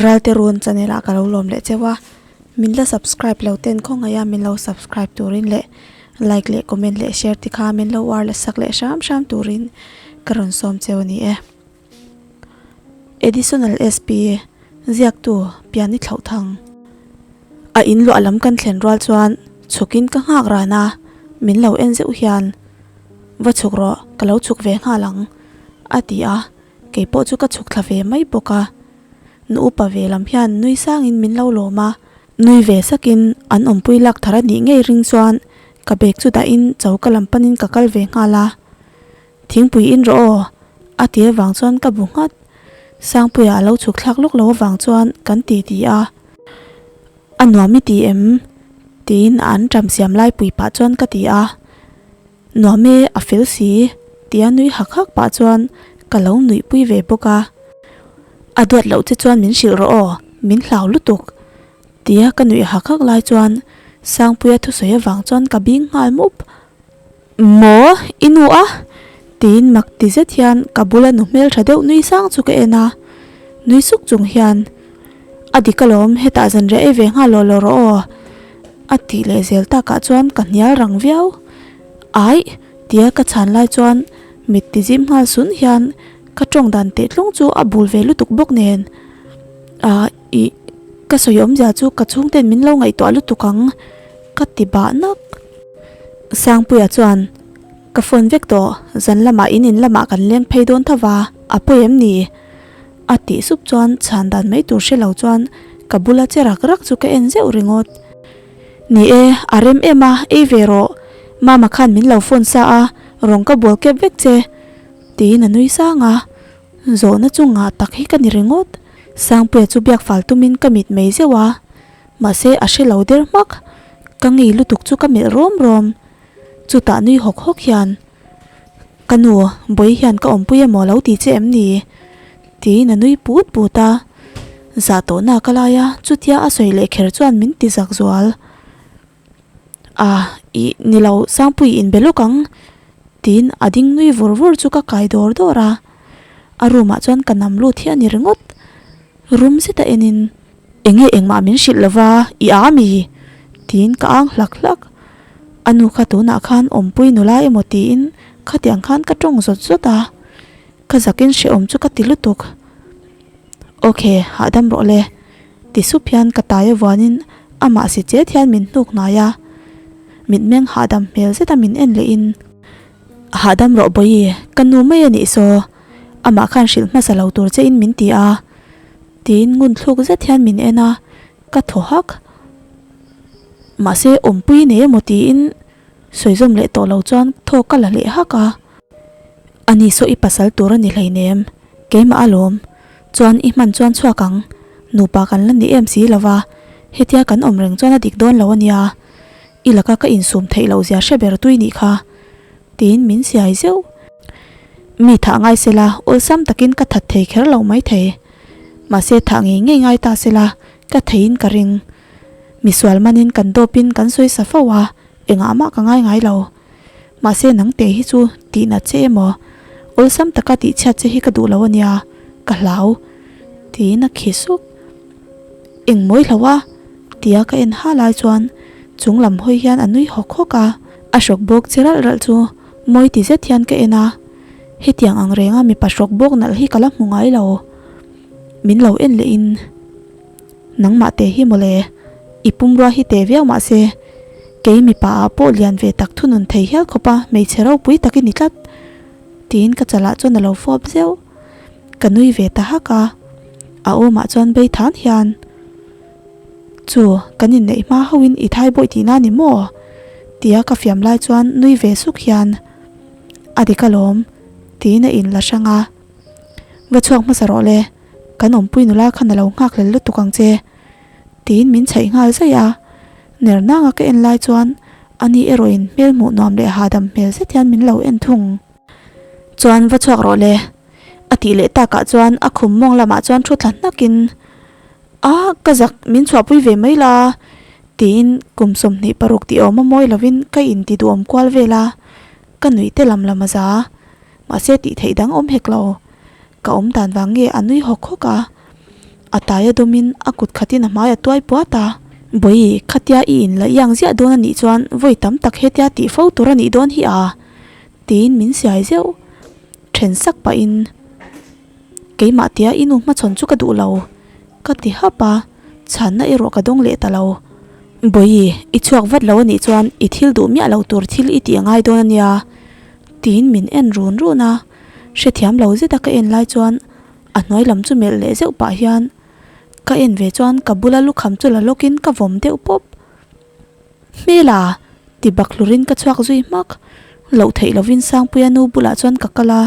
Ralte Run channel ah ka lo lawm leh cheu a, min la subscribe lo ten khawngaih a min lo subscribe turin leh like leh comment leh share te kha min lo uar leh sak leh hram hram turin ka rawn sawm cheu a ni e. Additional SP ziaktu Piani Thlauhthang a in luah lam kan thlen rual chuan chhukin ka nghak ran a, min lo en zeuh hian va chhuk rawh ka lo chhuk ve nghal ang a ti a. Kei pawh chu ka chhuk thla ve mai bawk a, nu upa ve lam hian nui sangin min lo lawm a, nui ve sakin an awmpui lak thar a nih ngei ring chuan ka bag chu dahin choka lam panin ka kal ve nghal a, Thingpui in rawh aw a ti avang chuan ka bu nghat, Sangpuia a lo chhuk thlak lawk lo avang chuan kan ti ti a, A nuam i ti em? tiin an ṭam siam lai pui pah chuan ka ti a. Nuam e, a fel si, tia nui hak hak pah chuan ka lo nuihpui ve bawk a. A duat loh che chuan min hrilh rawh aw, min hlau lutuk, tia ka nuih hak hak lai chuan Sangpuia thusawi avang chuan ka bing nghal mup. Maw, i nu a? tiin mak ti zet hian ka bula nu hmeltha deuh nui sang chu ka en a. Nui suk chung hian, A dik alawm, hetah zanriah ei ve nghal law law rawh aw. A tih leh zel takah chuan ka hnial rang viau. Aih! Tia ka chhan lai chuan mit ti zim nghal sun hian ka tawng dan teh tlung chu a bul ve lutuk bawk nen. Ah ih ka sawi awmzia chu ka chhungten min lo ngaihtuah lutuk ang ka ti bah nak. Sangpuia chuan ka phone vek tawh zan lamah in in lamah kan leng phei dawn tho va a pawi em ni? A tih sup chuan chhan dan mai tur hre lo chuan ka bula che rak rak chu ka en zeuh ringawt. Ni e, a rem em a, ei ve rawh. Mama khan min lo phone sa a, rawng ka bual kep vek che. Tiin a nui sang a, zawhna chu ngah tak hi ka ni ringawt. Sangpuia chu biak fal tumin ka mit mei zeuh a, mahse a hre lo der hmak. Ka ngei lutuk chu ka melh rawm rawm. Chutah nui hawk hawk hian. Ka nu, Bawi hian ka awmpui emaw lo ti che em ni? tiin a nui put put a. Zah tawhna ka lai a, chutia a sawi leh kher chuan min ti zak zual. A, ih, ni lo, Sangpui inbe lawk ang, tiin a ding nui vur vur chu ka kai dawr dawr a. A room ah chuan ka nam lut hi a ni ringawt. Rum zeta enin, Enge engmah min hrilh lova, i a mi? tiin ka ang hlak hlak. A nu kha tunah khan awmpui nula emaw tiin khatiang khan ka tawng zawt zawt a, ka zakin hrehawm chu ka ti lutuk. Ok, hahdam rawh le, ti sup hian ka tai avuanin amah si chet hian min hnuk hnai a, mitmeng hahdam hmel zeta min en lehin, Hahdam rawh Bawihi, ka nu mai a nih saw, amah khan hrilh hmasa lo tur che in min ti a, tiin ngun thluk zet hian min en a, ka thaw hak. Mahse awmpui nei emaw tiin sawi zawm leh tawh lo chuan thaw ka la leh hak a. Ani saw i pasal tur a ni hleinem, keimah alawm. Chuan i hman chuan chhuak ang, nupa kan la ni em si lova, hetia kan awm reng chuan a dik dawn lo a nia. I laka ka insum theih loh zia hre ber tui nih kha, tiin min siai zeuh. Mi thah ngai sela awlsam takin ka that thei kher lo maithei. Mahse thah ngei ngei ngai ta sela ka theiin ka ring. Misual manin kan dawpin kan sawi sa fo a, engah mah ka ngai ngai lo. Mahse nang te hi chu tih nat che emaw, awlsam taka tih chhiat che hi ka duh lo a nia, ka hlau. Tiin a khi suk. Eng mawi hlo a? Tia ka en ha lai chuan chung lam hawi hian a nui hawk hawk a, a hrawk bawk che ralh ralh chu mawi ti zet hian ka en a. Hetiang ang renga mipa hrawk bawk nalh hi ka la hmu ngai lo. Min lo en leh in, Nangmah teh hi mawle, i pumrua hi teh viau mah se, kei mipa ah pawh lian ve tak thunun thei hial khawp a hmeichhe ropui tak i ni tlat, tiin ka chalah chuan a lo fawp zeuh. Ka nui ve ta hak a, a awmah chuan bei than hian, Chu, kan inneih hma hoin i thai bawih tihna ni maw? tia ka fiam lai chuan nui ve suk hian, A dik alawm, tiin a inla hrang a. Va chhuak hmasa rawh le, kan awmpui nula khan a lo nghak hlel lutuk ang che, tiin min chhaih nghal zaih a. Ner nanga ka en lai chuan ani erawhin hmel hmuh nuam leh hahdam hmel zet hian min lo en thung. Chuan va chhuak rawh le, a tih leh takah chuan a khum mawng lamah chuan thu thla hnakin, A, ka zak min chhuahpui ve mai la, tiin kum 26 tih awm a mawi lovin ka inti duhawm kual vel a, ka nuih te lam lam a za. Mahse tih theih dang awm hek lo. Ka awm dan vang nge a nui hawk hawk a. A tai a dawmin a kut khatin a hmai a tuai puat a. Bawi, khatia i in la iang ziah dawn a nih chuan vawi tam tak hetia tih fo tur a nih dawn hi a, tiin min siai zeuh. Then sak pahin, Keimah tia i nu hmachhawn chu ka duh lo, ka ti hap a, chhanna erawh ka dawng leh ta lo. Bawi, i chhuak vat lo a nih chuan i thil duh miah lo tur thil i tih a ngai dawn a nia, tiin min en run run a. Hrethiam lo zeta ka en lai chuan a hnuai lam chu melh leh zeuh pah hian ka en ve chuan ka bula lukham chu la lawkin ka vawm deuh pawp. Hmel a! ti bak hlurin ka chhuak zui hmak. Loh theih lovin Sangpuia nu bulah chuan ka kal a,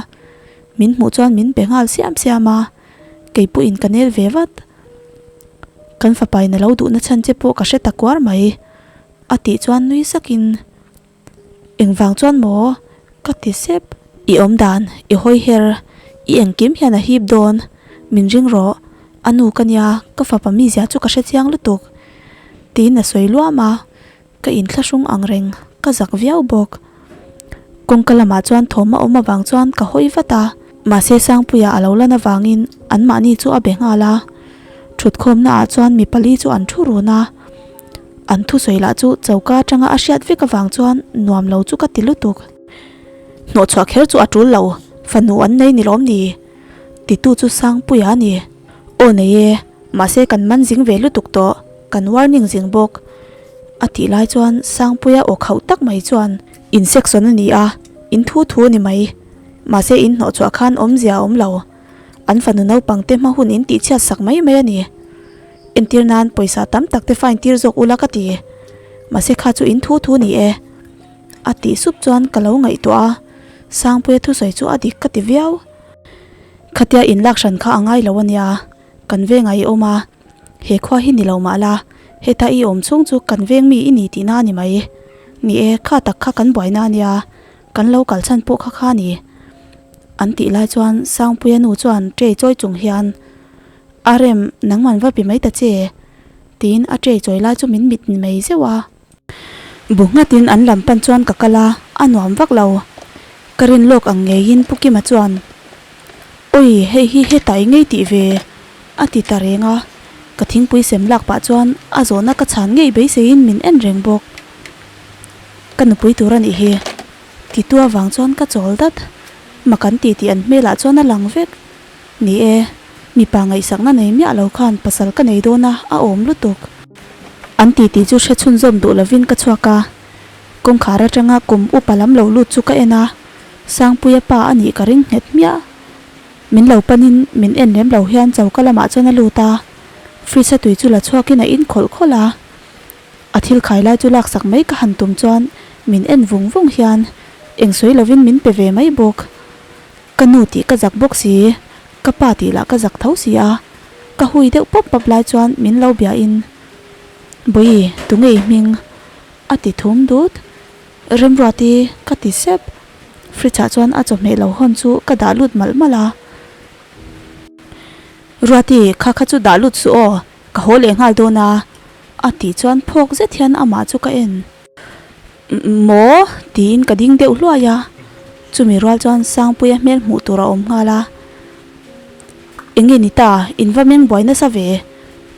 min hmuh chuan min pe nghal siam siam a, kei pawhin ka nel ve vat. Kan fapain a lo duhna chhan che pawh ka hre ta kuar mai, a tih chuan nui sakin, Engvang chuan maw? ka ti sep. I awm dan, i hawi her, i engkim hian a hip dawn, min ring rawh, a nu ka nia, ka fapa mizia chu ka hre chiang lutuk, tiin a sawi luam a, ka inthlahrung ang reng, ka zak viau bawk. Kawngka lamah chuan thawm a awm avang chuan ka hawi vat a, mahse Sangpuia a lo lan avangin anmahni chu a be nghal a, thutkhawmna ah chuan mi pali chu an thu run a. An thusawi lah chu choka atanga a hriat vek avang chuan nuam lo chu ka ti lutuk. Hnawhchhuah kher chu a tul lo, fanu an nei ni lawm ni? Titu chu Sangpuia a ni. Aw nei e, mahse kan man zing ve lutuk tawh, kan warning zing bawk. A tih lai chuan Sangpuia aw khauh tak mai chuan, In section a ni a, in thu thu a ni mai. Mahse in hnawhchhuah khan awmzia a awm lo. An fanu naupang te hma hun in tihchhiat sak mai mai a ni. Entir nan pawisa tam tak te fine tir zawk ula ka ti. Mahse kha chu in thu thu ni e. A tih sup chuan ka lo ngaihtuah a, Sangpuia thusawi chu a dik ka ti viau. Khatia in lak hran kha a ngai lo a nia, kan vengah i awm a, he khua hi ni lo mah la, heta i awm chhung chu kan veng mi i ni tihna a ni mai. Ni e, kha tak kha kan buaina a nia, kan lo kal chhan pawh kha kha a ni. An tih lai chuan Sangpuia nu chuan tray chawi chung hian, A rem, nangman va pi mai ta che, tiin a tray chawi lai chu min mit ni mai zeuh a. Bu nghatin an lam pan chuan ka kal a, a nuam vak lo. Ka rin lawk ang ngeiin Pu Kima chuan, Awi, hei hi hetah i ngei tih ve, a ti ta reng a. Ka thingpui sem lak pah chuan a zawhna ka chhan ngei beiseiin min en reng bawk. Ka nupui tur a nih hi, titu avang chuan ka chawl dat. Mak an ti tih an hmelah chuan a lang vek. Ni e, mipa ngaihsakna nei miah lo khan pasal ka nei dawn a, a awm lutuk. An titi chu hre chhunzawm duh lovin ka chhuak a, kawngkhar atanga kum upa lam lo lut chu ka en a, Sangpuia pa a nih ka ring nghet hmiah. Min lo panin min en lem lo hian choka lamah chuan a lut a, fridge a tui chu la chhuakin a in khawlh khawlh a. A thil khai lai chu laksak mai ka han tum chuan min en vung vung hian eng sawi lovin min pe ve mai bawk. Ka nu tih ka zak bawk si, ka pa tih lah ka zak tho si a, ka hui deuh pawp pawp lai chuan min lo bia in, Bawi, tunge i hming? a ti thum dut. Remruati ka ti sep, fridge ah chuan a chawhmeh lo hawn chu ka dah lut malh malh a. Ruati, kha kha chu dah lut suh aw, ka haw leh nghal dawn a, a tih chuan phawk zet hian amah chu ka en. Maw? tiin ka ding deuh hluai a, chumi rual chuan Sangpuia hmel hmuh tur a awm nghal a. Enge ni ta, in va meng buai nasa ve?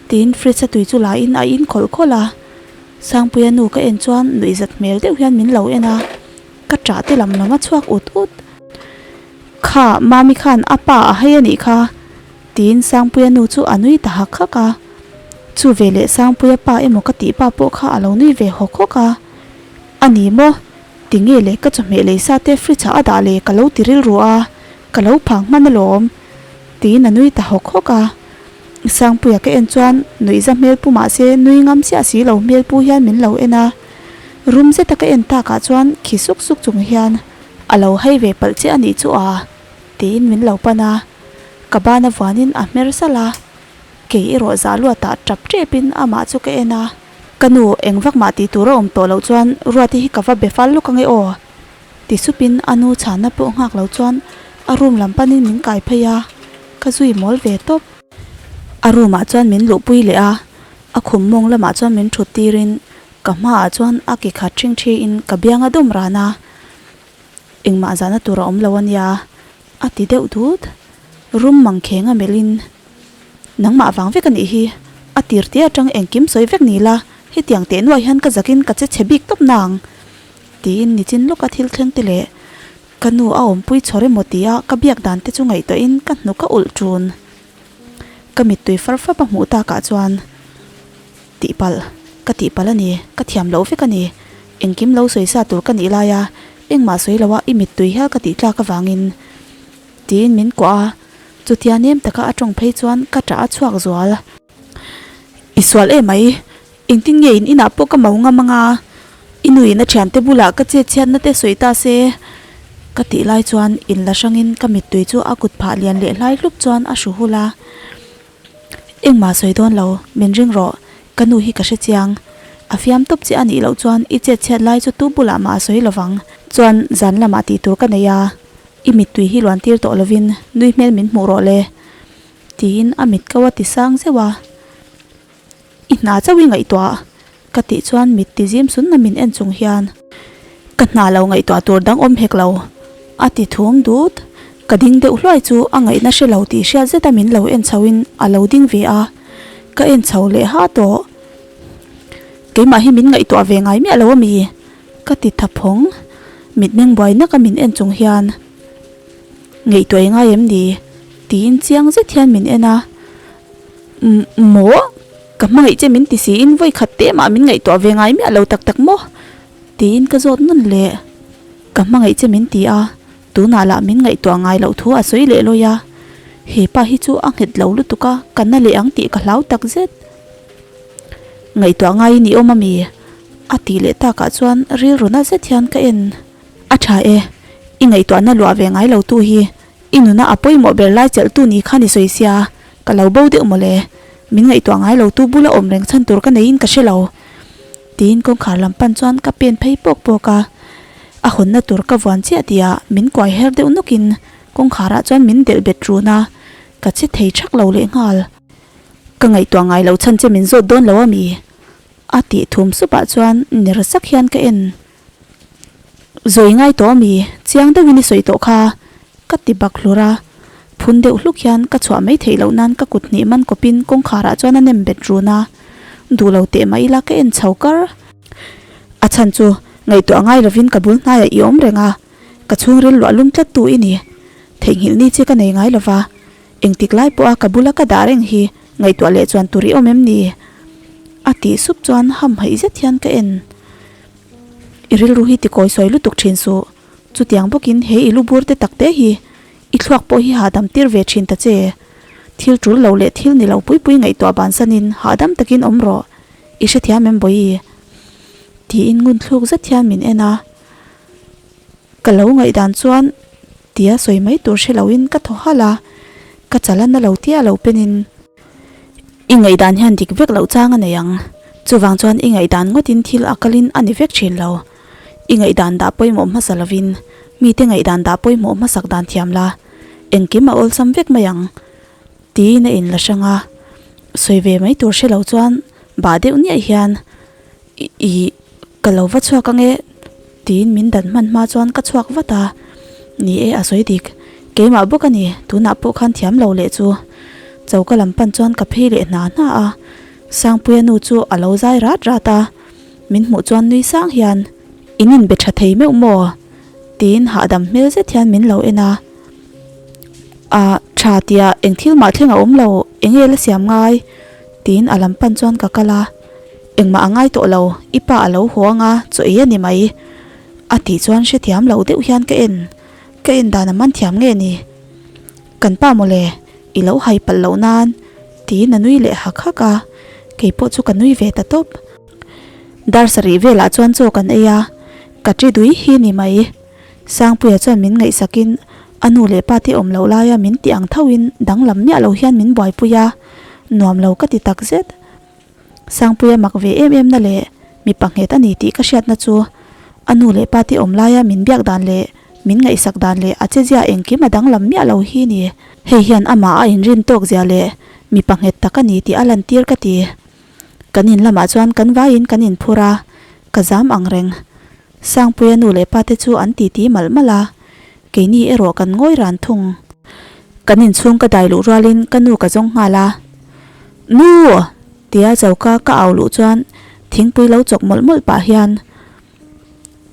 tiin fridge a tui chu la in a in khawlh khawlh a. Sangpuia nu ka en chuan nuihzat hmel deuh hian min lo en a, ka ṭah te lam lam a chhuak ut ut. Kha, Mami khan a pa a hei a nih kha, tiin Sangpuia nu chu a nui ta hak hak a. Chu veleh Sangpuia pa emaw ka tih pa pawh kha a lo nui ve hawk hawk a. A ni maw? Ti nge le ka chawhmeh lei sa te fridge ah a dah le ka lo ti rilru a, ka lo phang hman alawm. Tiin a nui ta hawk hawk a. Sangpuia ka en chuan nuihza hmel pu mah se nui ngam chiah si lo hmel pu hian min lo en a. Rum zeta ka en takah chuan khi suk suk chung hian a lo hei ve palh chiah a nih chu a, tiin min lo pan a. Ka bana vuanin a hmer salh a. Kei erawh zah luatah tap tepin amah chu ka en a, Ka nu, eng vak mah tih tur a awm tawh loh chuan Ruati hi ka va be fal lawk ange aw? ti supin a nu chhanna pawh nghak lo chuan a room lam panin min kai phei a, ka zui mawl ve tawp. A room ah chuan min luhpui leh a, a khum mawng lamah chuan min thut tirin ka hmaah chuan a ki khat ṭhing ṭhiin ka biang a dawm ran a, engmah zahna tur a awm lo a nia, a ti deuh dut. Room mangkheng a melhin. Nangmah vang vek a nih hi. A tir te atang engkim sawi vek ni la, hetiang teh nuai hian ka zakin ka che chhe bik tawp nang. Tiin nichin lawka thil thleng te leh ka nu a awmpui chhawr emaw tia ka biak dan te chu ngaihtuahin ka hnuk a ulh ṭun. Ka mittui far fap a hmuh takah chuan tihpalh ka tihpalh a ni, ka thiam loh vek a ni. Engkim lo sawi sa tur ka nih laia engmah sawi loha i mittui hial ka tih tlak avangin tiin min kuah a, chutia nem taka a tawng phei chuan ka ṭah a chhuak zual. I sual em mai, engtin nge in inah pawh ka mau ngam anga i nuin a thiante bulah ka chet chhiatna te sawi ta se ka tih lai chuan in la hrangin ka mittui chu a kut phah lian leh hlai hlup chuan a hru hul a. Engmah sawi dawn lo, min ring rawh, ka nu hi ka hre chiang. A fiam tawp che a nih loh chuan i chet chhiat lai chu tu bulah mah a sawi lovang. Chuan zan lamah tih tur ka nei a, i mittui hi luan tir tawh lovin nui hmel min hmuh rawh le. Tiin a mit ko a ti sang zeuh a, I hna chauh i ngaihtuah? Ka tih chuan mit ti zim sun na min en chung hian, Ka hna lo ngaihtuah tur dang awm hek lo, a ti thum dut. Ka ding deuh hluai chu a ngaihna hre lo tih hriat zeta min lo en chho in a lo ding ve a, ka en chho leh ha tawh. Keimah hi min ngaihtuah ve ngai miah lo a mi? Ka ti tha phawng. Mitmeng buai naka min en chung hian. Ngaihtuah i ngai em ni? Tiin chiang zet hian min en a. Umm maw? Ka hmangaih che min ti siin vawi khat te mah min ngaihtuah ve ngai miah lo tak tak maw? Tiin ka zawt nawn leh. Ka hmangaih che min ti a, tunah lah min ngaihtuah ngai loh thu a sawi leh lawi a. He pa hi chu a nghet lo lutuk a, ka na leh ang tih ka hlau tak zet. Ngaihtuah ngai i ni awm a mi? A tih leh takah chuan rilru na zet hian ka en. A tha e, i ngaihtuahna luah ve ngai lo tu hi i nuna a pawimawh ber lai chelh tu ni khan i sawi sia, ka lo bo deuh mawle. Min ngaihtuah ngai lo tu bula awm reng chhan tur ka neiin ka hre lo. Tiin kawngkhar lam pan chuan ka pen phei pawk pawk a, a hawnna tur ka vuan chiah tihah min kuai her deuh nawkin kawngkharah chuan min delh bet run a, ka che thei thak lo lehnghal. Ka ngaihtuah ngai lo chhan che min zawt dawn lo a mi? A tih thum supah chuan ner sak hian ka en. Zawi ngai tawh ami? Chiang deuhin i sawi tawh kha, ka ti bak hlur a. Phun deuh hluk hian ka chhuah mai theih loh nan ka kut hnih man kawpin kawngkharah chuan a nem bet run a. Duh lo teh mah ila ka en chho kar. A chhan chu ngaihtuah ngai lovin ka bul hnaiah i awm reng a, ka chhungril luah lum tlat tu i ni. Theihnghilh ni che ka nei ngai lova, engtik lai pawha ka bula ka dah reng hi ngaihtuah leh chuan tur i awm em ni? A tih sup chuan hamhaih zet hian ka en. I rilru hi tikawi sawi lutuk thin suh. Chutiang bawkin he i lu bur te tak te hi i thluak pawh hi hahdam tir ve thin ta che. Thil tul lo leh thil ni lo pui pui ngaihtuah bansanin hahdam takin awm rawh. I hrethiam em Bawihi? Tiin ngun thluk zet hian min en a. Ka lo ngaihdan chuan tia sawi mai tur hre loin ka thaw halh a, ka chal a na lo tia lo penin. I ngaihdan hian dik vek loh chang a nei ang. Chuvang chuan i ngaihdan ngawtin thil a kalin a ni vek thin lo. I ngaihdan dah pawimawh hmasa lovin mite ngaihdan dah pawimawh hmasak dan thiam la, engkim a awlsam vek mai ang tiin a inla hrang a. Sawi ve mai tur hre lo chuan bah deuh niaih hian I i ka lo va chhuak ang e tiin min dan hman hma chuan ka chhuak vat a, ni e a sawi dik, keimah bawk a ni tunah pawh khan thiam lo leh chu choka lam pan chuan ka phei leh hna hna a, Sangpuia nu chu a lo zai rat rat a, min hmuh chuan nui sang hian in inbe tha thei meuh maw tiin hahdam hmel zet hian min lo en a, ah tha tia eng thil mah thleng a awm lo eng nge la siam ngai tiin a lam pan chuan ka kal a. Engmah a ngai tawh lo, i pa a lo haw anga chaw ei a ni mai. A tih chuan hrethiam lo deuh hian ka en, ka en dan a man thiam nge ni? Kan pa mawle, i lo hai palh loh nan tiin a nui leh hak hak a, kei pawh chu ka nui ve ta tawp. Dar sarih velah chuan chaw kan ei a, ka ṭi dui hi ni mai. Sangpuia chuan min ngaihsakin a nu leh pa te awm loh laia min tih ang thoin danglam miah lo hian min buaipui a, nuam lo ka ti takzet. Sangpuia mak ve em em na leh mipa nghet a ni tih ka hriatna chu a nu leh pa te awm laia min biak dan leh min ngaihsak dan leh a chezia engkim a danglam miah lo hi ni. Hei hian amah a inrin tawk zia leh mipa nghet tak a ni tih a lantir ka ti. Kan in lamah chuan kan vaiin kan inphur a, ka zam ang reng. Sangpuia nu leh pa te chu an titi malh malh a, keini erawh kan ngawi ran thung. Kan inchhung ka dai luh rualin ka nu ka zawng nghal a. Nu! Tia choka ka au luh chuan thingpui lo chawk mawlh mawlh pah hian,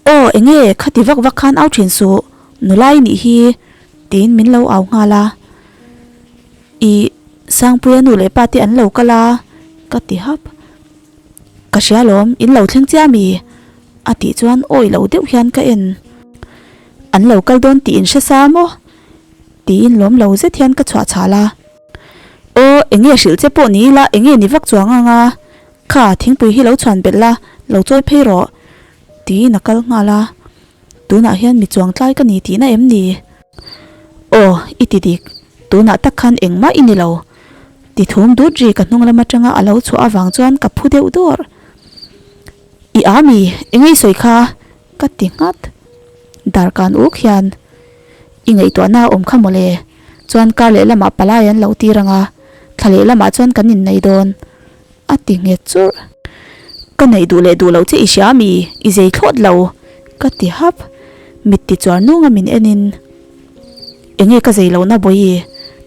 Aw enge khati vak vak khan au thin suh, nula i nih hi tiin min lo au nghal a. Ih, Sangpuia nu leh pa te an lo kal a ka ti hap. Ka hria lawm, in lo thleng chiah mi? A tih chuan awi lo deuh hian ka en. An lo kal dawn tih in hre sa maw? Tiin lawm lo zet hian ka chhuah chhal a. Aw, enge hrilh che pawh ni ila enge ni vak chuang ang a, kha thingpui hi lo chhuan belh la, lo chawi phei rawh, tiin a kal nghal a. Tunah hian mi chuang tlai ka ni tihna em ni? Aw, i ti dik, tunah tak khan engmah i ni lo, ti thum dut ri ka hnung lam atanga a lo chhuah avang chuan ka phu deuh dawr. I a mi, enge i sawi kha? ka ti nghat. Darkan uk hian i ngaihtuahna a awm kha mawle. Chuan kar lehlamah palai an lo tir ang a, thla lehlamah chuan kan innei dawn, a ti nghet churh. Ka neih duh leh duh loh che i hria mi, i zei thlawt lo, ka ti hap. Mit ti chuar nunga min enin, Enge ka zei lohna bawi?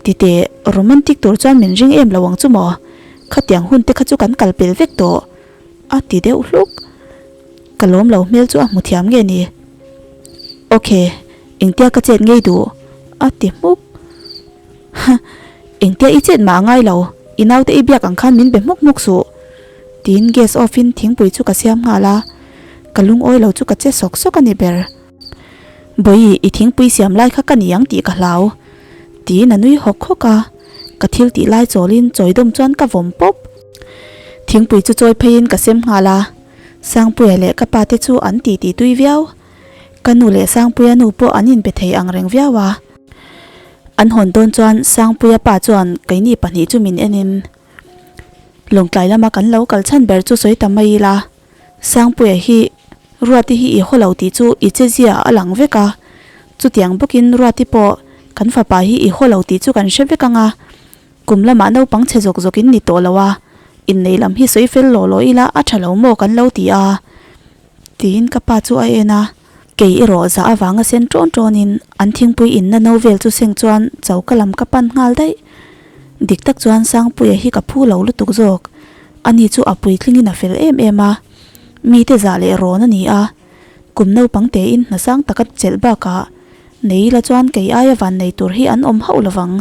Titeh, romantic tur chuan min ring em lo ang chu maw? Khatiang hun te kha chu kan kal pel vek tawh, a ti deuh hluk. Ka lawm lo hmel chu a hmu thiam nge ni? Ok, engtia ka chet ngei duh? A ti hmuk. Huh, engtia i chet mah a ngai lo, i naute i biak ang khan min be hmuk hmuk suh. Tiin gas off in thingpui chu ka siam nghal a, ka lungawi lo chu ka che sawk sawk a ni ber. Bawi, i thingpui siam lai kha ka ni ang tih ka hlau. Tiin a nui hawk hawk a, ka thil tih lai chawlin chawidawm chuan ka vawm pawp. Thingpui chu chawi pheiin ka sem nghal a. Sangpuia leh ka pa te chu an ti ti tui viau. Ka nu leh Sangpuia nu pawh an inbe thei ang reng viau a. An hawn dawn chuan Sangpuia pa chuan keini pahnih chu min enin Lawngtlai lama kan lo kal chhan ber chu sawi ta mai ila, Sangpuia hi Ruati hi i haw lo tih chu i che zia a lang vek a, chutiang bawkin Ruati pawh kan fapa hi i haw lo tih chu kan hre vek ang a, Kum lamah naupang chhe zawk zawk in ni tawh lo a, innei lam hi sawi fel law law ila a tha lo maw kan lo ti a, tiin ka pa chu a en a. Kei erawh zah avanga sen ṭawn ṭawnin an thingpui inna no vel chu seng chuan choka lam ka pan nghal daih. Dik tak chuan Sangpuia hi ka phu lo lutuk zawk, ani chu a puitlingin a fel em em a, mite zah leh rawn a ni a, kum naupang tein hna sang taka chelh bakah nei ila chuan kei aia van nei tur hi an awm hauh lovang.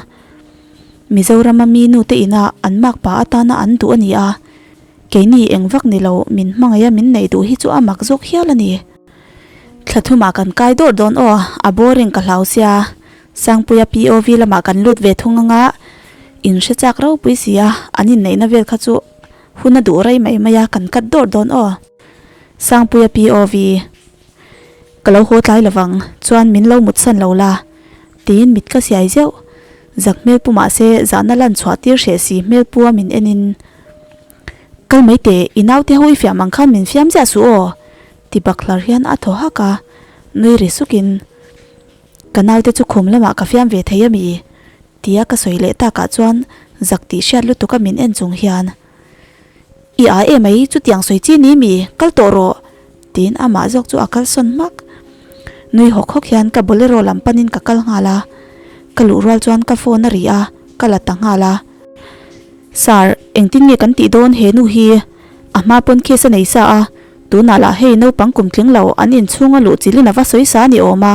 Mizorama mi nute ina an makpa atana an duh a ni a, keini eng vak ni lo min hmangaih a min neih duh hi chu a mak zawk hial a ni. Thla thumah kan kai dawr dawn aw, a boring ka hlau sia, Sangpuia POV lamah kan lut ve thung anga in hre chak ropui si a, an inneihna vel kha chu hun a duh rei mai mai a, kan cut dawr dawn aw. Sangpuia POV. Ka lo haw tlai lovang, chuan min lo mutsan lo la, tiin mit ka siai zeuh. Zak hmel pu mah se zahna lan chhuah tir hreh si hmel pu a min en in, Kal mai teh, i naute ho i fiam ang khan min fiam ziah suh aw, ti bak hlar hian a thaw hak a, nui ri suk in, Ka naute chu khum lamah ka fiam ve thei a mi? tia ka sawi leh takah chuan zak tih hriat lutuk a min en chung hian, I a em ai, chutiang sawi chi ni mi, kal tawh rawh, tiin amah zawk chu a kal sawn hmak. Nui hawk hawk hian ka bolero lam panin ka kal nghal a, ka luh rual chuan ka phone a ri a, ka la ta nghal a. Sir, engtin nge kan tih dawn he nu hi? A hma pawn case a nei sa a, tunah lah hei naupang kum tling lo an inchhung a luh chilhin a va sawi sa a ni awm a,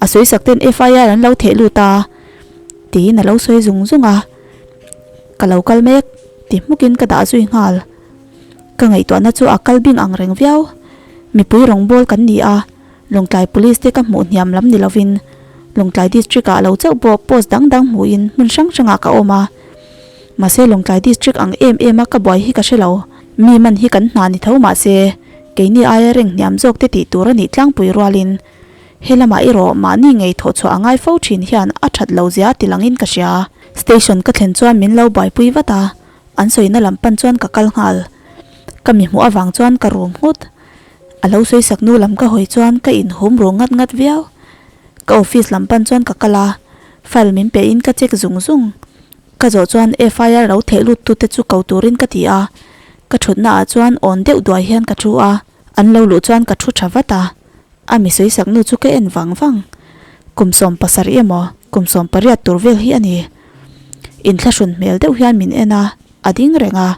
a sawisak ten FIR an lo theh lut a, tiin a lo sawi zung zung a. Ka lo kal mek ti hmukin ka dah zui nghal. Ka ngaihtuahna chu a kal bing ang reng viau. Mipui rawngbâwl kan ni a, Lawngtlai Police te ka hmuh hniam lam ni lovin Lawngtlai District ah lo chauh pawh post dang dang hmuhin hmun hrang hrangah ka awm a. Mahse Lawngtlai District ang em em a ka buai hi ka hre lo. Mi man hi kan hna ni tho mahse keini aia reng hniam zawk te tih tur a nih tlangpui rualin He lamah erawh mahni ngei thawh chhuah a ngai fo thin hian a that lo zia ti langin ka hria. Station ka thlen chuan min lo buaipui vat a, an sawina lam pan chuan ka kal nghal. Ka mi hmuh avang chuan ka rum nghut. A lo sawi sak nu lam ka hawi chuan ka inhum ru ngat ngat viau. Ka office lam pan chuan ka kal a, file min pe in ka check zung zung. Ka zawh chuan FIR lo theh lut tute chu ko turin ka ti a, ka thutna ah chuan awn deuh duai hian ka thu a, an lo luh chuan ka thu tha vat a. A mi sawisak nu chu ka en vang vang. Kum 17 emaw, kum 18 tur vel hi a ni. Inthlahrun hmel deuh hian min en a. a ding reng a,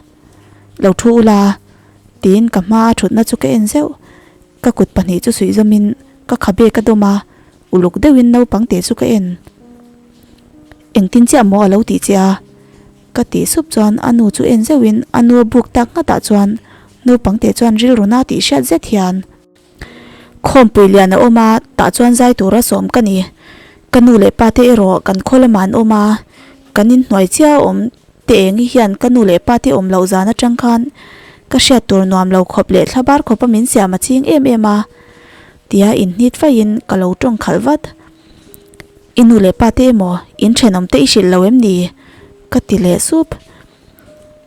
Lo thu ula, tiin ka hmaa thutna chu ka en zeuh. Ka kut pahnih chu suih zawmin ka khabe ka dawm a, uluk deuhin naupang teh chu ka en. Engtin chiah maw a lo tih che a? Ka tih sup chuan a nu chu en zeuhin a nu a buk tak nghatah chuan naupang teh chuan rilru na tih hriat zet hian. Khawmpui lian a awm a, tah chuan zai tura sawm ka ni. Ka nu leh pa te erawh kan khaw lamah an awm a, kan inhnuai chiah a awm te eng hian ka nu leh pa te awm loh zan atang khan ka hriat tur nuam lo khawp leh thla bar khawpa min siam a ching em em a tia inhnit faiin ka lo tawng khalh vat. I nu leh pa te emaw in thenawm te i hrilh lo em ni? ka ti leh sup.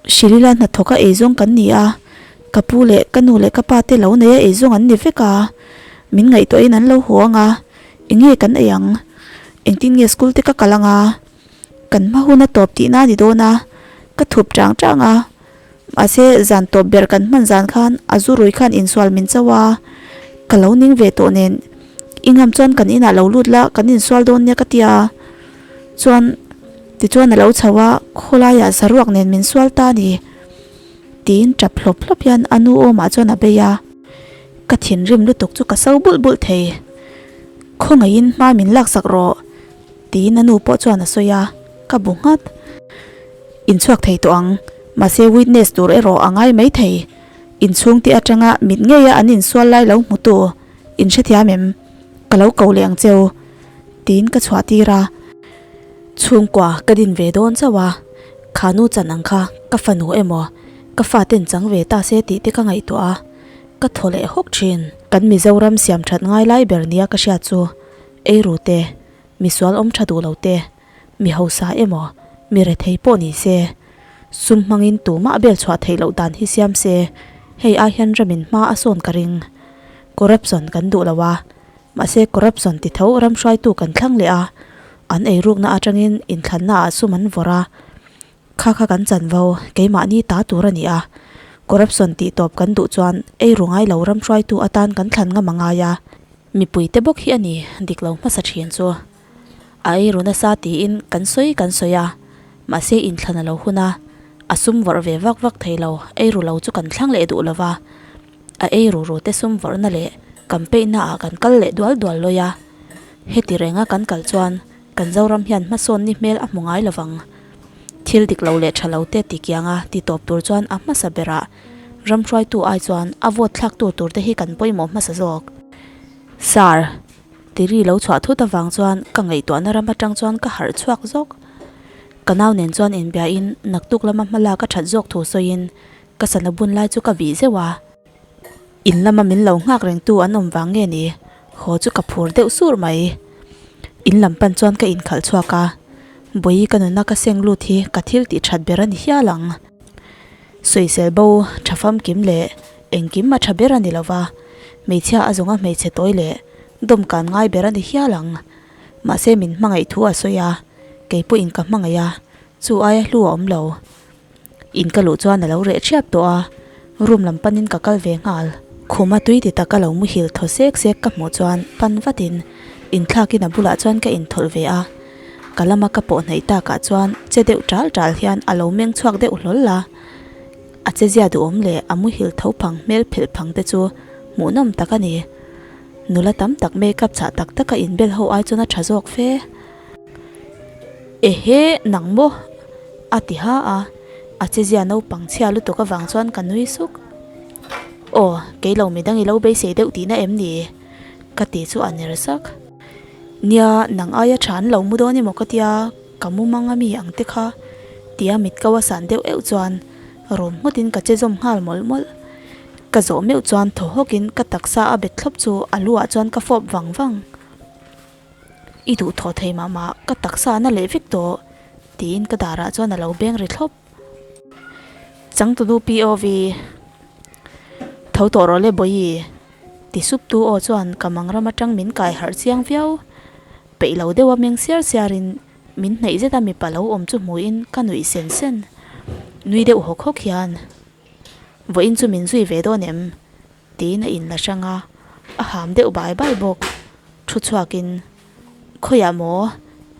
Hrilila hnathawka eizawng kan ni a, ka pu leh ka nu leh ka pa te lo neia eizawng an ni vek a, min ngaihtuahin an lo haw ang a, eng nge kan ei ang? Engtin nge school te ka kal ang a? Kan hma hun a tawp tihna a ni dawn a, ka thup chang chang a, mahse zan tawp ber kan hman zan khan a zu rui khan insual min cho a, ka lo ning ve tawh nen i ngam chuan kan inah lo lut la kan insual dawn nia ka ti a, chuan tichuan a lo chho a, khawlaiah saruak nen min sual ta a ni tiin tap hlawp hlawp hian a nu awmah chuan a bei a, ka thinrim lutuk chu ka so bulh bulh thei, khawngaihin hma min laksak rawh. Tiin a nu pawh chuan a sawi a, ka bu nghat. Inchhuak thei tawh ang, mahse witness tur erawh a ngai mai thei. Inchhungte atanga mit ngeia an insual lai lo hmutu in hrethiam em? Ka lo ko leh ang cheu. Tiin ka chhuah tir a. Chhungkua ka din ve dawn chauh a, kha nu chan ang kha ka fanu emaw ka faten chang ve ta se tih te ka ngaihtuah a, ka thaw leh hawk thin. Kan Mizoram siam that ngai lai ber nia ka hriat chu Eiru te, misual awm tha duh lo te, mi hausa emaw, mi rethei pawh ni se, sum hmangin tumah bel chhuah theih loh dan hi siam se, hei ai hian ramin hma a sawn ka ring. Corruption kan duh lo a, mahse corruption ti tho ram hruaitu kan thlang leh a, an eirukna atangin inthlanna ah sum an vawrh a, Kha kha kan chanvo, keimahni ta tur a ni a. Corruption tih tawp kan duh chuan ei ru ngai lo ram hruaitu atan kan thlan ngam a ngai a. Mipuite bawk hi a ni dik lo hmasa thin chu. A ei ru nasa tiin kan sawi kan sawi a, mahse inthlan a lo hun a, a sum vawrh ve vak vak thei lo, ei ru lo chu kan thlang leh duh lo va. A ei ru ru te sum vawrhna leh campaign na ah kan kal leh dual dual lawi a. Heti renga kan kal chuan Kan Zoram hian hmasawn ni hmel a hmu ngai lovang. Thil dik lo leh tha lo te ti kianga ti tawp tur chuan a hmasa berah ram hruaitu ai chuan a vote thlak tur tur te hi kan pawimawh hmasa zawk. Sir, tiri lo chhuah thut avang chuan ka ngaihtuahna ram atang chuan ka harh chhuak zawk. Ka nau nen chuan inbiahin naktuk lama hmalak a that zawk thu sawiin ka sana bun lai chu ka bih zeuh a. In lama min lo nghak rengtu an awm vang nge ni? Haw chu ka phur deuh sur mai. In lam pan chuan ka inkhalh chhuak a, Bawihi ka nuna ka seng lut hi ka thil tih that ber a ni hial ang. Sawisel bo, tha famkim leh engkim a tha ber a ni lova, hmeichhia a zawnga hmeichhe tawi leh dawmkan ngai ber a ni hial ang. Mahse min hmangaih thu a sawi a, kei pawhin ka hmangaih a, chu aia hlu a awm lo. In ka luh chuan a lo reh ṭhiap tawh a, room lam panin ka kal ve nghal. Khuma tui ti taka lo muhil thaw sek sek ka hmuh chuan pan vatin inthlakin a bulah chuan ka inthawlh ve a, ka lama ka pawh hnaih takah chuan che deuh ṭal ṭal hian a lo meng chhuak deuh hlawl a, a che zia duhawm leh a muhil tho phang hmel phelh phang te chu hmuhnawm tak a ni. Nula tam tak makeup chhah tak taka inbel ho ai chuan a ṭha zawk fe. Ehe nang maw? A ti ha a, a chezia naupang chhia lutuk avang chuan ka nui suk. Aw, kei lo midang i lo beisei deuh tihna em ni? Ka ti chu a ner sak. Nia, nang aia tha an lo mu dawn emaw ka tia, ka mu mang a mi ang te kha tia mit ko a san deuh euh chuan rawm ngawtin ka che zawm nghal mawlh mawlh. Ka zawh meuh chuan thaw hawkin ka taksa a bet thlawp chu a lu ah chuan ka fawp vang vang. I duh thawh thei mah mah, ka taksa a na leh vek tawh, tiin ka darah chuan a lo beng ri thlawp. Changtunu POV, Tho tawh rawh le Bawihi, ti sup tu aw chuan ka mang ram atang min kai harh chiang viau. Peih lo deuha meng siar siarin min hnaih zeta mipa lo awm chu hmuhin ka nuih sen sen. Nui deuh hawk hawk hian, Vawiin chu min zui ve dawn em? Tiin a inla hrang a, a ham deuh bai bai bawk. Thu chhuakin, Khawiah maw?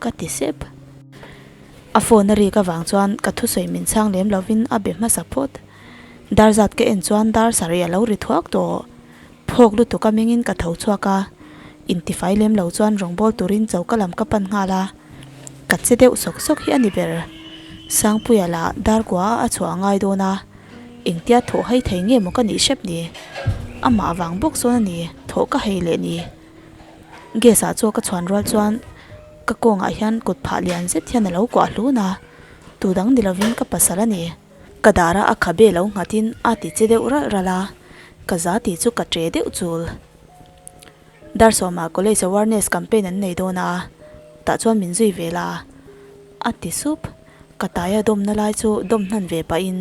ka ti sep. A phone a rik avang chuan ka thusawi min chhang lem lovin a be hmasa phawt. Dar zat ka en chuan dar sarih a lo ri thuak tawh. Phawk lutuk a mengin ka tho chhuak a, intifai lem lo chuan rawngbawl turin choka lam ka pan nghal a, ka che deuh sawk sawk hi a ni ber. Sangpuia lah dar kua a chhuah a ngai dawn a, engtia thawh hei thei nge maw ka nih hrep ni? Amah vang bawk sawn a ni, thawh ka hei leh ni. Gas ah chaw ka chhuan rual chuan ka kawngah hian kut phah lian zet hian a lo kuah hlun a, tu dang ni lovin ka pasal a ni. Ka dar a a khabe lo nghatin a ti che deuh ralh ralh a, ka za tih chu ka ṭe deuh chul. Dar sawmah college awareness campaign an nei dawn a, tah chuan min zui ve la a ti sup. Ka taia dawmna lai chu dawm hnan ve pahin,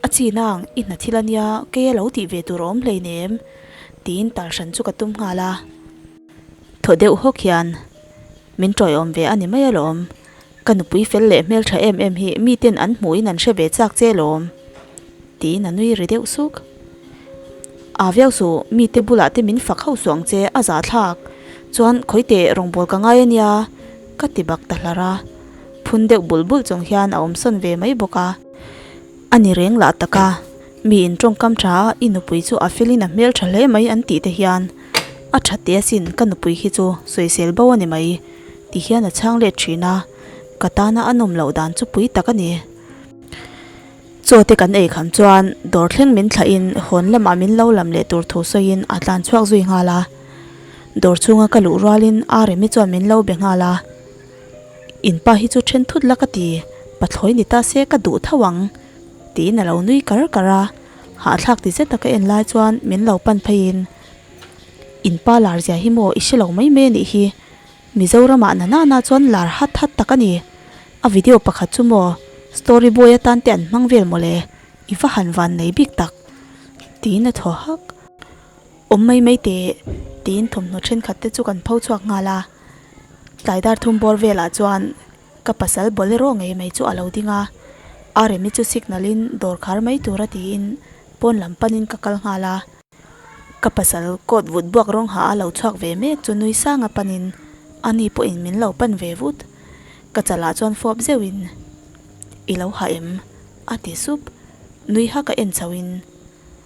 A chi nang, i hna thil a nia, kei a lo tih ve tur a awm hleinem tiin tal hran chu ka tum nghal a. Thaw deuh hawk hian min tawiawm ve a ni mai alawm. Ka nupui fel leh hmeltha em em hi miten an hmuhin an hre ve chak che lawm, tiin a nui ri deuh suk. Aa viau suh, mite bulah te min fak hauh suh ang che, a zahthlak. Chuan khawite rawngbâwl ka ngai a nia, ka ti bak ta hlar a. Phun deuh bul bul chung hian a awm sawn ve mai bawk a. A ni reng lah tak a, mi in tawngkam tha a, i nupui chu a felin a hmeltha hle mai an tih te hian a tha teh asin, ka nupui hi chu sawisel bo a ni mai. Ti hian a chhang let thin a, ka tana a nawm loh dan chu pui tak a ni. Chaw te kan ei kham chuan dawr thleng min thlah in hawn lamah min lo lam leh tur thu sawiin a tlan chhuak zui nghal a. Dawr chhunga ka luh rualin Aremi chuan min lo be nghal a, In pa hi chu then thut la ka ti, pathlawi ni ta se ka duh tho ang tiin a lo nui kar kar a, hahthlak ti zeta ka en lai chuan min lo pan pheiin, In pa lar zia hi maw i hre lo mai mai a nih hi, Mizoramah na nana chuan lar hat hat tak a ni. A video pakhat chu maw story boy atan te an hmang vel mawle, i va han van nei bik tak tiin a thaw hak. Awm mai mai teh tiin thawmhnaw thenkhat te chu kan pho chhuak nghal a. Tlai dar thum bawr velah chuan ka pasal bolero ngei mai chu a lo ding a, a remi chu signal in dawr khar mai tura tiin pawn lam panin ka kal nghal a. Ka pasal coat vut buak rawng ha a lo chhuak ve mek chu nui sang a panin ani pawhin min lo pan ve vut. Ka chalah chuan fawp zeuhin, I lo ha em? a ti sup. Nui ha ka en chhoin,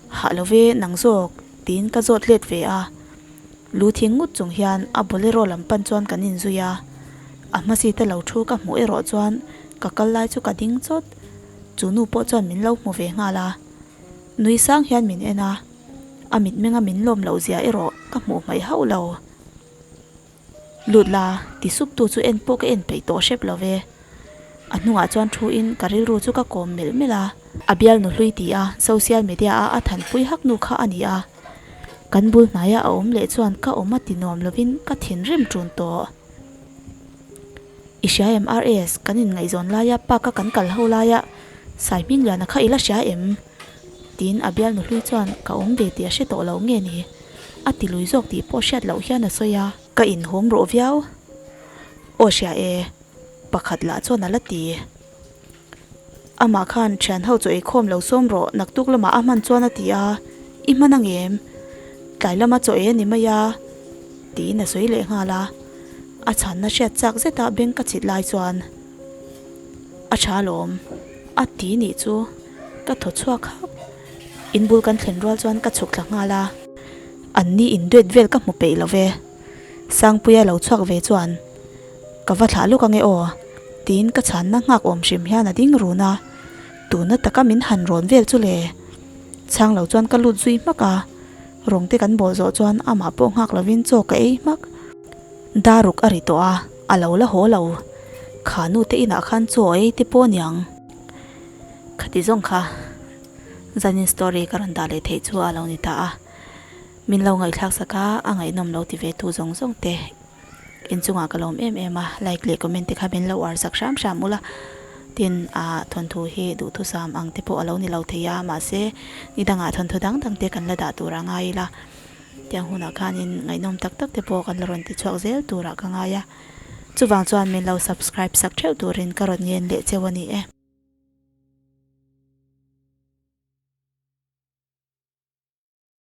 Hah lo ve nang zawk tiin ka zawt let ve a. Lu thing ngut chung hian a bolero lam pan chuan kan inzui a. A hmasite lo thu ka hmuh erawh chuan ka kal lai chu ka ding chawt. Chu nu pawh chuan min lo hmu ve nghal a. Nui sang hian min en a, a mitmenga min lawm loh zia erawh ka hmuh hmaih hauh lo. Lut la, ti sup tu chu en pawh ka en peih tawh hrep lo ve. A hnungah chuan thu in ka rilru chu ka kawm melh melh a. A bialnu hlui ti a social media a a thanpui hak nu kha a ni a. Kan bul hnaia a awm leh chuan ka awm a ti nuam lovin ka thinrim ṭun tawh. I hria em RS, kan inngaihzawn laia park a kan kal ho laia Sai Hmingliana kha i la hria em? Tiin a bialnu hlui chuan ka awm ve tih a hre tawh lo nge ni? A ti lui zawk tih pawh hriat loh hian a sawi a. Ka inhawm rawh viau. Aw hria e, pakhat lah chuan a la ti. Amah khan thian ho chu eikhawm lo sawm rawh, naktuk lamah a hman chuan a ti a, I hman ang em? Tlai lama chaw ei a ni mai a, tiin a sawi leh nghal a. A chhanna hriat chak zeta beng ka chhit lai chuan a tha alawm, a ti nih chu ka thaw chhuak hak. In bul kan thlen rual chuan ka chhuk thla nghal a, an ni induet vel ka hmu peih lo ve. Sangpuia lo chhuak ve chuan Ka va thlah lawk ange aw, tiin ka chhanna nghak awm hrim hian a ding run a, tuna taka min han rawn vel chu le. Chhang lo chuan ka lut zui hmak a, rawng te kan bawl zawh chuan amah pawh nghak lovin chaw ka ei hmak. Daruk a ri tawh a, a lo la haw lo. Kha nu te inah khan chaw ei te pawh niang. Khati zawng kha zanin story ka rawn dah leh theih chu a lo ni ta a, min lo ngaihthlak sak a, a ngaihnawm lo ti ve tu zawng zawng te. Inchungah ka lawm em em a, like leh comment te kha min lo uar sak hram hram ula, tin ah thawnthu hi duhthusam ang te pawh a lo ni lo thei a, mahse ni dangah thawnthu dang dang te kan la dah tur a ngai ila, tiang hunah khanin ngaihnawm tak tak te pawh kan la rawn ti chhuak zel turah ka ngai a, chuvang chuan min lo subscribe sak theuh turin ka rawn ngen leh cheu a ni e.